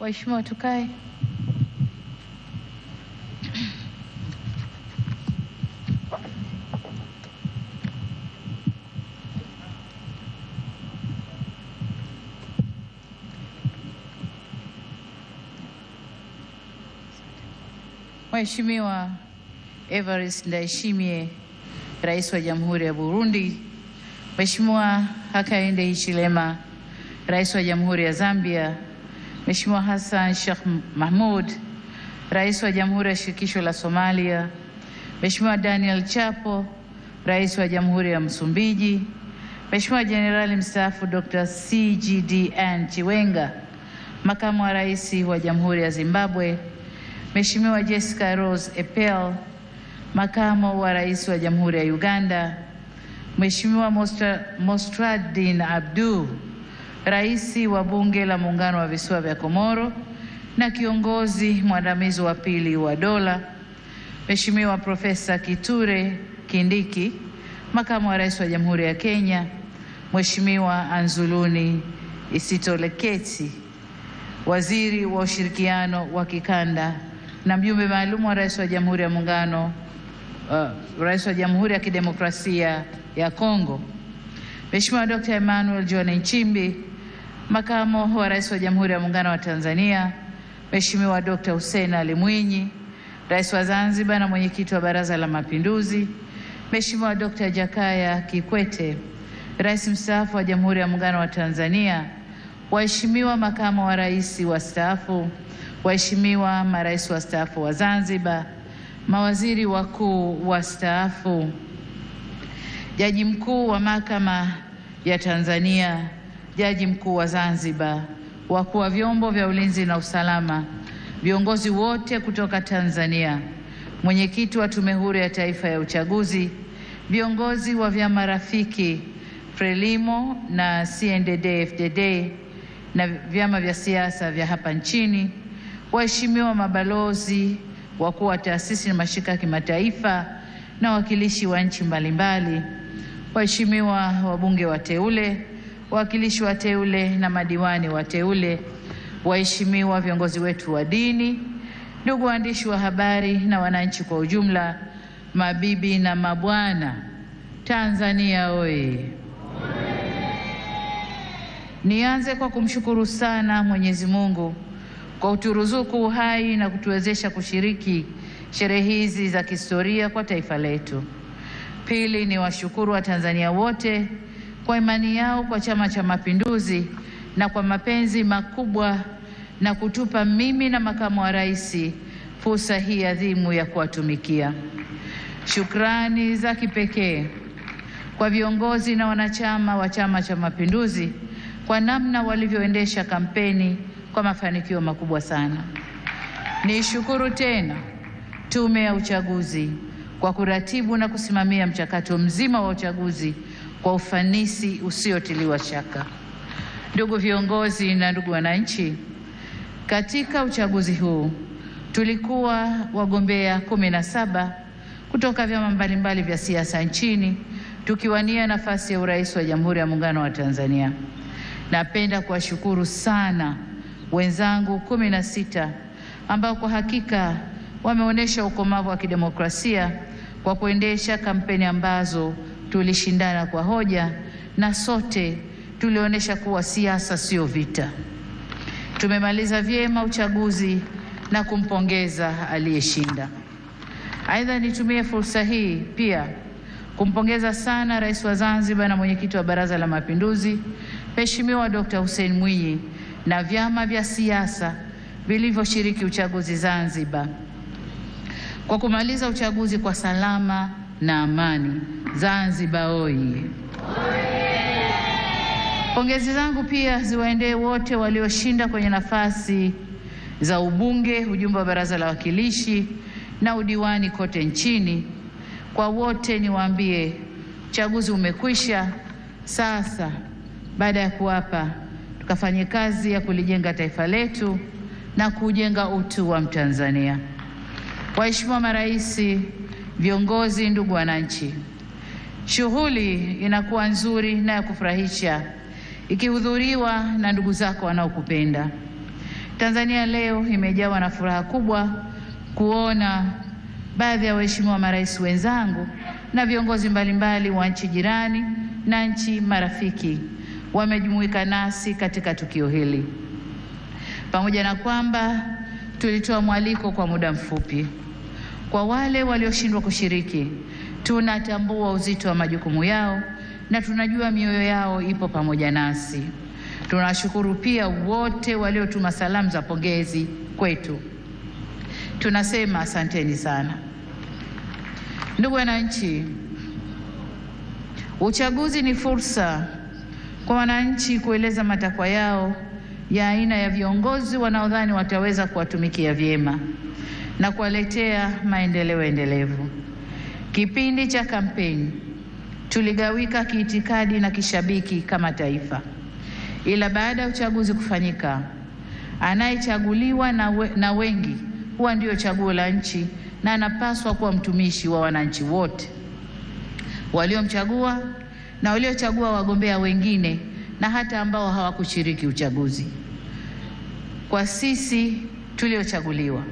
Waheshimiwa, tukae. Mheshimiwa Evariste Ndayishimiye, Rais wa Jamhuri ya Burundi, Mheshimiwa Hakainde Hichilema, Rais wa Jamhuri ya Zambia, Mheshimiwa Hassan Sheikh Mahmud, Rais wa Jamhuri ya Shirikisho la Somalia, Mheshimiwa Daniel Chapo, Rais wa Jamhuri ya Msumbiji, Mheshimiwa Jenerali Mstaafu Dr. CGDN Chiwenga, Makamu wa Rais wa Jamhuri ya Zimbabwe, Mheshimiwa Jessica Rose Epel, Makamu wa Rais wa Jamhuri ya Uganda, Mheshimiwa Mostradin Abdu, Rais wa Bunge la Muungano wa Visiwa vya Komoro na kiongozi mwandamizi wa pili wa dola, Mheshimiwa Profesa Kithure Kindiki, Makamu wa Rais wa Jamhuri ya Kenya, Mheshimiwa Anzuluni Isitoleketi, Waziri wa Ushirikiano wa Kikanda na mjumbe maalum wa Rais wa Jamhuri ya Muungano, Rais wa Jamhuri ya Kidemokrasia ya Kongo, Mheshimiwa Dr. Emmanuel John Nchimbi, Makamu wa Rais wa Jamhuri ya Muungano wa Tanzania, Mheshimiwa Dr. Hussein Ali Mwinyi, Rais wa Zanzibar na Mwenyekiti wa Baraza la Mapinduzi, Mheshimiwa Dr. Jakaya Kikwete, Rais mstaafu wa Jamhuri ya Muungano wa Tanzania, waheshimiwa makamu wa rais wastaafu, waheshimiwa marais wastaafu wa Zanzibar, mawaziri wakuu wastaafu, Jaji Mkuu wa Mahakama ya Tanzania, Jaji Mkuu wa Zanzibar, wakuu wa vyombo vya ulinzi na usalama, viongozi wote kutoka Tanzania, mwenyekiti wa Tume Huru ya Taifa ya Uchaguzi, viongozi wa vyama rafiki Frelimo na CNDD-FDD na vyama vya siasa vya hapa nchini, waheshimiwa mabalozi, wakuu wa taasisi na mashirika ya kimataifa na wawakilishi wa nchi mbalimbali, waheshimiwa wabunge wateule, wawakilishi wateule na madiwani wateule, waheshimiwa viongozi wetu wa dini, ndugu waandishi wa habari na wananchi kwa ujumla, mabibi na mabwana, Tanzania oye! Nianze kwa kumshukuru sana Mwenyezi Mungu kwa kuturuzuku uhai na kutuwezesha kushiriki sherehe hizi za kihistoria kwa taifa letu. Pili, ni washukuru wa Tanzania wote kwa imani yao kwa Chama cha Mapinduzi na kwa mapenzi makubwa na kutupa mimi na makamu wa rais fursa hii adhimu ya kuwatumikia. Shukrani za kipekee kwa viongozi na wanachama wa Chama cha Mapinduzi kwa namna walivyoendesha kampeni kwa mafanikio makubwa sana. Nishukuru tena Tume ya Uchaguzi kwa kuratibu na kusimamia mchakato mzima wa uchaguzi kwa ufanisi usiotiliwa shaka. Ndugu viongozi na ndugu wananchi, katika uchaguzi huu tulikuwa wagombea 17 kutoka vyama mbalimbali vya siasa nchini tukiwania nafasi ya urais wa Jamhuri ya Muungano wa Tanzania. Napenda kuwashukuru sana wenzangu 16 ambao kwa hakika wameonyesha ukomavu wa kidemokrasia kwa kuendesha kampeni ambazo tulishindana kwa hoja na sote tulionyesha kuwa siasa sio vita. Tumemaliza vyema uchaguzi na kumpongeza aliyeshinda. Aidha, nitumie fursa hii pia kumpongeza sana Rais wa Zanzibar na Mwenyekiti wa Baraza la Mapinduzi, Mheshimiwa Dr. Hussein Mwinyi na vyama vya siasa vilivyoshiriki uchaguzi Zanzibar kwa kumaliza uchaguzi kwa salama na amani. Zanzibar oye! Pongezi zangu pia ziwaendee wote walioshinda kwenye nafasi za ubunge, ujumbe wa Baraza la Wawakilishi na udiwani kote nchini. Kwa wote niwaambie, uchaguzi umekwisha. Sasa baada ya kuapa, tukafanye kazi ya kulijenga taifa letu na kujenga utu wa Mtanzania. Waheshimiwa marais, viongozi, ndugu wananchi, shughuli inakuwa nzuri na ya kufurahisha ikihudhuriwa na ndugu zako wanaokupenda. Tanzania leo imejawa na furaha kubwa kuona baadhi ya waheshimiwa marais wenzangu na viongozi mbalimbali wa nchi jirani na nchi marafiki wamejumuika nasi katika tukio hili. Pamoja na kwamba tulitoa mwaliko kwa muda mfupi, kwa wale walioshindwa kushiriki, tunatambua uzito wa majukumu yao na tunajua mioyo yao ipo pamoja nasi. Tunashukuru pia wote waliotuma salamu za pongezi kwetu. Tunasema asanteni sana. Ndugu wananchi, uchaguzi ni fursa kwa wananchi kueleza matakwa yao ya aina ya viongozi wanaodhani wataweza kuwatumikia vyema na kuwaletea maendeleo endelevu. Kipindi cha kampeni tuligawika kiitikadi na kishabiki kama taifa, ila baada ya uchaguzi kufanyika, anayechaguliwa na wengi huwa ndio chaguo la nchi na anapaswa kuwa mtumishi wa wananchi wote waliomchagua na waliochagua wagombea wengine na hata ambao hawakushiriki uchaguzi. Kwa sisi tuliochaguliwa,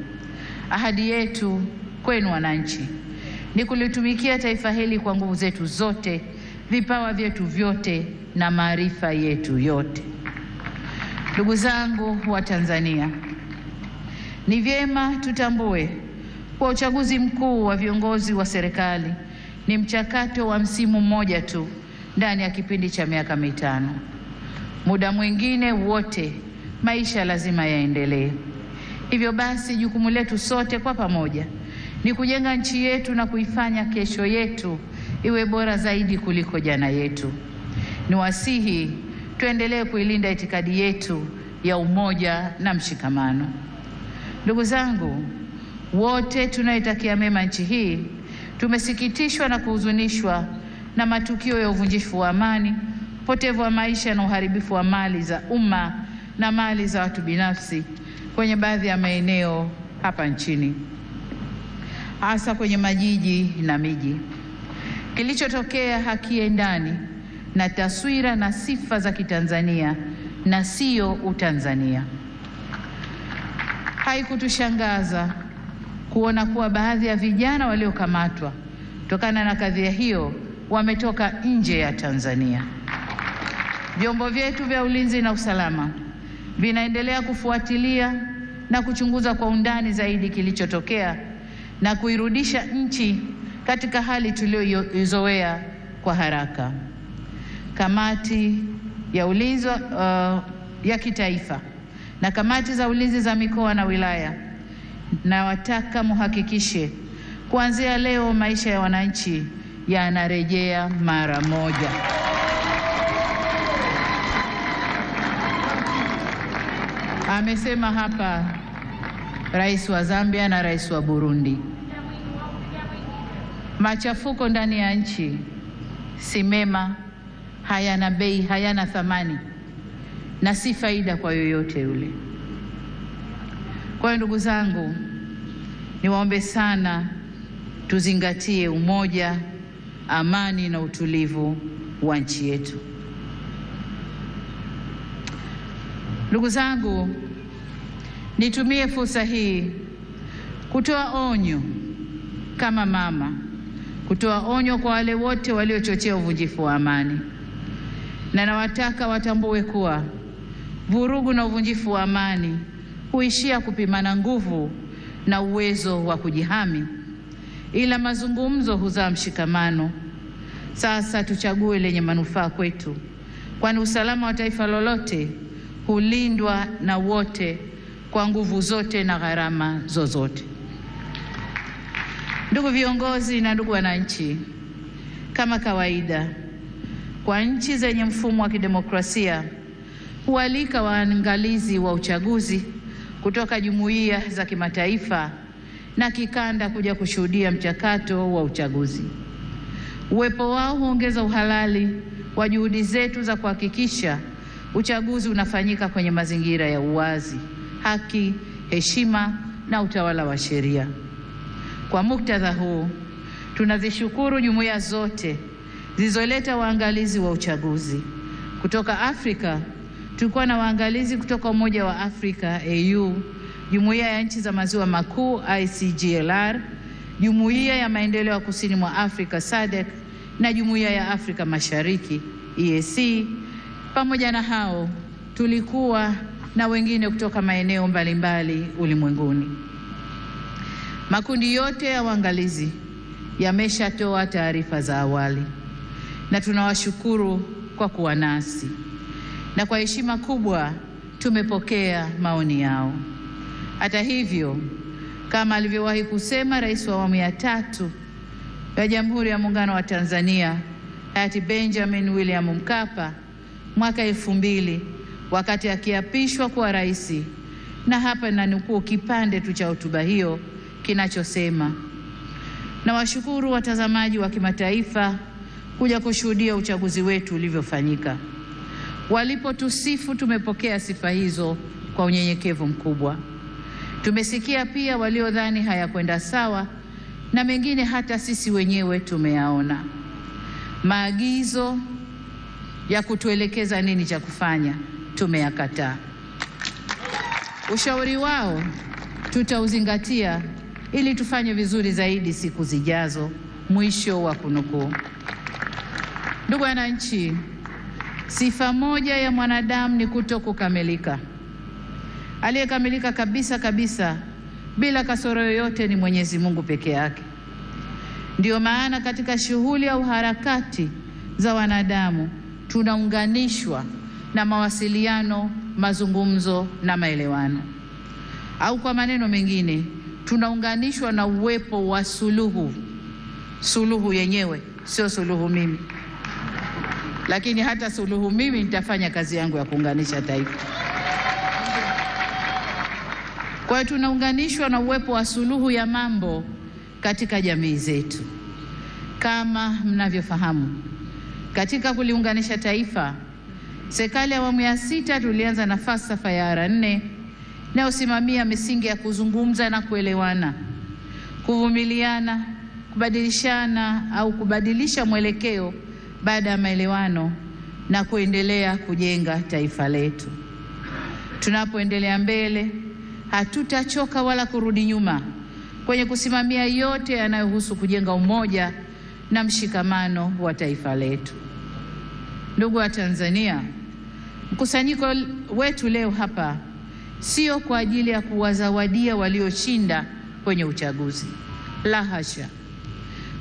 ahadi yetu kwenu wananchi ni kulitumikia taifa hili kwa nguvu zetu zote, vipawa vyetu vyote na maarifa yetu yote. Ndugu zangu wa Tanzania, ni vyema tutambue kwa uchaguzi mkuu wa viongozi wa serikali ni mchakato wa msimu mmoja tu ndani ya kipindi cha miaka 5. Muda mwingine wote maisha lazima yaendelee. Hivyo basi, jukumu letu sote kwa pamoja ni kujenga nchi yetu na kuifanya kesho yetu iwe bora zaidi kuliko jana yetu. Niwasihi tuendelee kuilinda itikadi yetu ya umoja na mshikamano. Ndugu zangu, wote tunaitakia mema nchi hii, tumesikitishwa na kuhuzunishwa na matukio ya uvunjifu wa amani, upotevu wa maisha na uharibifu wa mali za umma na mali za watu binafsi kwenye baadhi ya maeneo hapa nchini, hasa kwenye majiji na miji. Kilichotokea hakiendani na taswira na sifa za Kitanzania na sio Utanzania. Haikutushangaza kuona kuwa baadhi ya vijana waliokamatwa kutokana na kadhia hiyo wametoka nje ya Tanzania. Vyombo vyetu vya ulinzi na usalama vinaendelea kufuatilia na kuchunguza kwa undani zaidi kilichotokea na kuirudisha nchi katika hali tuliyoizoea kwa haraka. Kamati ya ulinzi ya kitaifa na kamati za ulinzi za mikoa na wilaya, na wataka muhakikishe kuanzia leo maisha ya wananchi yanarejea mara moja. Amesema hapa Rais wa Zambia na Rais wa Burundi, machafuko ndani ya nchi si mema, hayana bei, hayana thamani na si faida kwa yoyote yule. Kwa hiyo ndugu zangu, niwaombe sana tuzingatie umoja, amani na utulivu wa nchi yetu. Ndugu zangu, nitumie fursa hii kutoa onyo kama mama, kutoa onyo kwa wale wote waliochochea uvunjifu wa amani. Na nawataka watambue kuwa vurugu na uvunjifu wa amani huishia kupimana nguvu na uwezo wa kujihami, ila mazungumzo huzaa mshikamano. Sasa tuchague lenye manufaa kwetu, kwani usalama wa taifa lolote hulindwa na wote kwa nguvu zote na gharama zozote. Ndugu viongozi na ndugu wananchi, kama kawaida kwa nchi zenye mfumo wa kidemokrasia hualika waangalizi wa uchaguzi kutoka jumuiya za kimataifa na kikanda kuja kushuhudia mchakato wa uchaguzi. Uwepo wao huongeza uhalali wa juhudi zetu za kuhakikisha uchaguzi unafanyika kwenye mazingira ya uwazi, haki, heshima na utawala wa sheria. Kwa muktadha huu, tunazishukuru jumuiya zote zilizoleta waangalizi wa uchaguzi. Kutoka Afrika Tulikuwa na waangalizi kutoka Umoja wa Afrika AU, Jumuiya ya Nchi za Maziwa Makuu ICGLR, Jumuiya ya Maendeleo ya Kusini mwa Afrika SADC na Jumuiya ya Afrika Mashariki EAC. Pamoja na hao tulikuwa na wengine kutoka maeneo mbalimbali ulimwenguni. Makundi yote ya waangalizi yameshatoa taarifa za awali na tunawashukuru kwa kuwa nasi, na kwa heshima kubwa tumepokea maoni yao. Hata hivyo, kama alivyowahi kusema Rais wa awamu ya tatu ya Jamhuri ya Muungano wa Tanzania hayati Benjamin William Mkapa mwaka 2000 wakati akiapishwa kuwa rais, na hapa nanukuu kipande tu cha hotuba hiyo kinachosema: "Nawashukuru watazamaji wa kimataifa kuja kushuhudia uchaguzi wetu ulivyofanyika. Walipotusifu tumepokea sifa hizo kwa unyenyekevu mkubwa. Tumesikia pia waliodhani hayakwenda sawa na mengine hata sisi wenyewe tumeyaona. Maagizo ya kutuelekeza nini cha kufanya tumeyakataa. Ushauri wao tutauzingatia ili tufanye vizuri zaidi siku zijazo." Mwisho wa kunukuu. Ndugu wananchi, sifa moja ya mwanadamu ni kutokukamilika. Aliyekamilika kabisa kabisa bila kasoro yoyote ni Mwenyezi Mungu peke yake. Ndiyo maana katika shughuli au harakati za wanadamu tunaunganishwa na mawasiliano, mazungumzo na maelewano. Au kwa maneno mengine, tunaunganishwa na uwepo wa suluhu. Suluhu yenyewe sio suluhu mimi, lakini hata suluhu mimi nitafanya kazi yangu ya kuunganisha taifa. Kwa hiyo tunaunganishwa na uwepo wa suluhu ya mambo katika jamii zetu. Kama mnavyofahamu, katika kuliunganisha taifa, serikali ya awamu ya sita tulianza na falsafa ya R4 inayosimamia misingi ya kuzungumza na kuelewana, kuvumiliana, kubadilishana au kubadilisha mwelekeo baada ya maelewano na kuendelea kujenga taifa letu. Tunapoendelea mbele, hatutachoka wala kurudi nyuma kwenye kusimamia yote yanayohusu kujenga umoja na mshikamano wa taifa letu. Ndugu wa Tanzania, mkusanyiko wetu leo hapa sio kwa ajili ya kuwazawadia walioshinda kwenye uchaguzi, la hasha,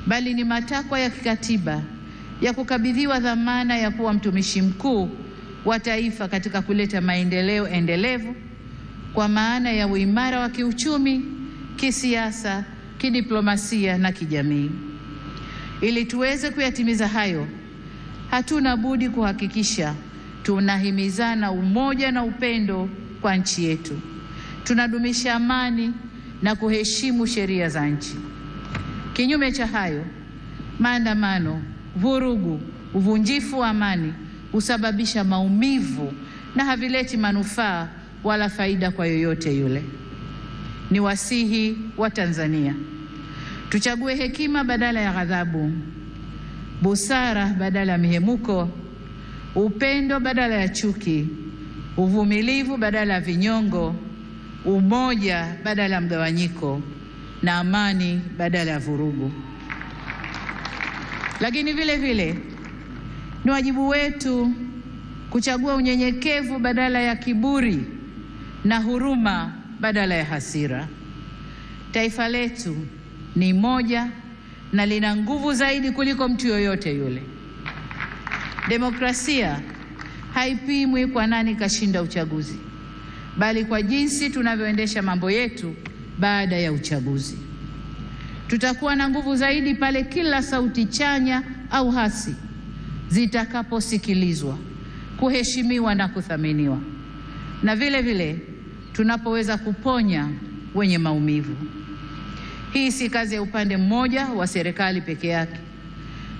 bali ni matakwa ya kikatiba ya kukabidhiwa dhamana ya kuwa mtumishi mkuu wa taifa katika kuleta maendeleo endelevu kwa maana ya uimara wa kiuchumi, kisiasa, kidiplomasia na kijamii. Ili tuweze kuyatimiza hayo, hatuna budi kuhakikisha tunahimizana umoja na upendo kwa nchi yetu, tunadumisha amani na kuheshimu sheria za nchi. Kinyume cha hayo, maandamano, vurugu, uvunjifu wa amani husababisha maumivu na havileti manufaa wala faida kwa yoyote yule. Ni wasihi wa Tanzania, tuchague hekima badala ya ghadhabu, busara badala ya mihemuko, upendo badala ya chuki, uvumilivu badala ya vinyongo, umoja badala ya mgawanyiko na amani badala ya vurugu. Lakini vile vile ni wajibu wetu kuchagua unyenyekevu badala ya kiburi na huruma badala ya hasira. Taifa letu ni moja na lina nguvu zaidi kuliko mtu yoyote yule. Demokrasia haipimwi kwa nani kashinda uchaguzi, bali kwa jinsi tunavyoendesha mambo yetu baada ya uchaguzi. Tutakuwa na nguvu zaidi pale kila sauti chanya au hasi zitakaposikilizwa, kuheshimiwa na kuthaminiwa, na vile vile tunapoweza kuponya wenye maumivu. Hii si kazi ya upande mmoja wa serikali peke yake,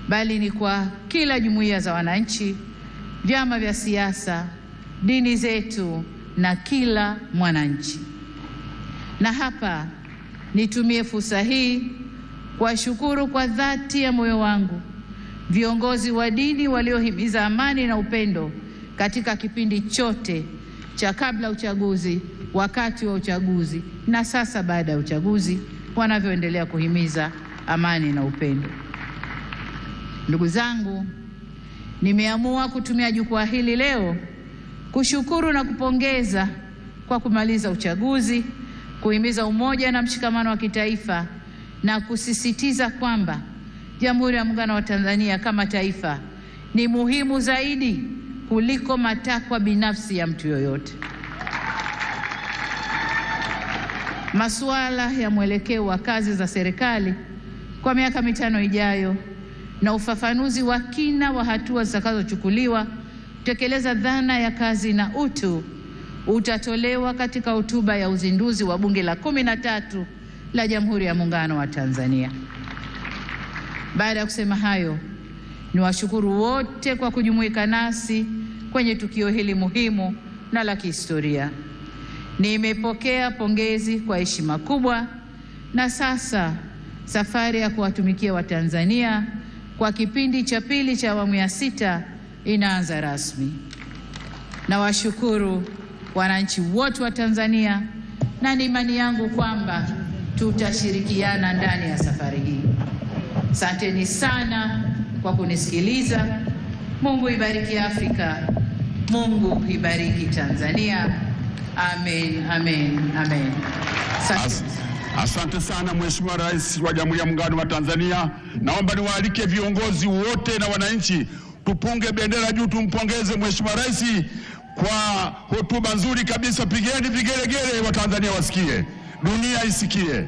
bali ni kwa kila jumuiya za wananchi, vyama vya siasa, dini zetu na kila mwananchi. Na hapa nitumie fursa hii kuwashukuru kwa dhati ya moyo wangu viongozi wa dini waliohimiza amani na upendo katika kipindi chote cha kabla uchaguzi, wakati wa uchaguzi na sasa baada ya uchaguzi, wanavyoendelea kuhimiza amani na upendo. Ndugu zangu, nimeamua kutumia jukwaa hili leo kushukuru na kupongeza kwa kumaliza uchaguzi, kuhimiza umoja na mshikamano wa kitaifa na kusisitiza kwamba Jamhuri ya Muungano wa Tanzania kama taifa ni muhimu zaidi kuliko matakwa binafsi ya mtu yoyote. Masuala ya mwelekeo wa kazi za serikali kwa miaka 5 ijayo na ufafanuzi wa kina wa hatua zitakazochukuliwa kutekeleza dhana ya kazi na utu utatolewa katika hotuba ya uzinduzi wa Bunge la 13 la Jamhuri ya Muungano wa Tanzania. Baada ya kusema hayo, niwashukuru wote kwa kujumuika nasi kwenye tukio hili muhimu na la kihistoria. Nimepokea pongezi kwa heshima kubwa, na sasa safari ya kuwatumikia Watanzania kwa kipindi cha pili cha awamu ya 6 inaanza rasmi. Nawashukuru wananchi wote wa Tanzania na ni imani yangu kwamba tutashirikiana ndani ya safari hii. Asanteni sana kwa kunisikiliza. Mungu ibariki Afrika. Mungu ibariki Tanzania. Amen, amen, amen. Asante sana Mheshimiwa Rais wa Jamhuri ya Muungano wa Tanzania. Naomba niwaalike viongozi wote na wananchi tupunge bendera juu, tumpongeze Mheshimiwa Rais kwa hotuba nzuri kabisa. Pigeni vigelegele, wa Tanzania wasikie, dunia isikie.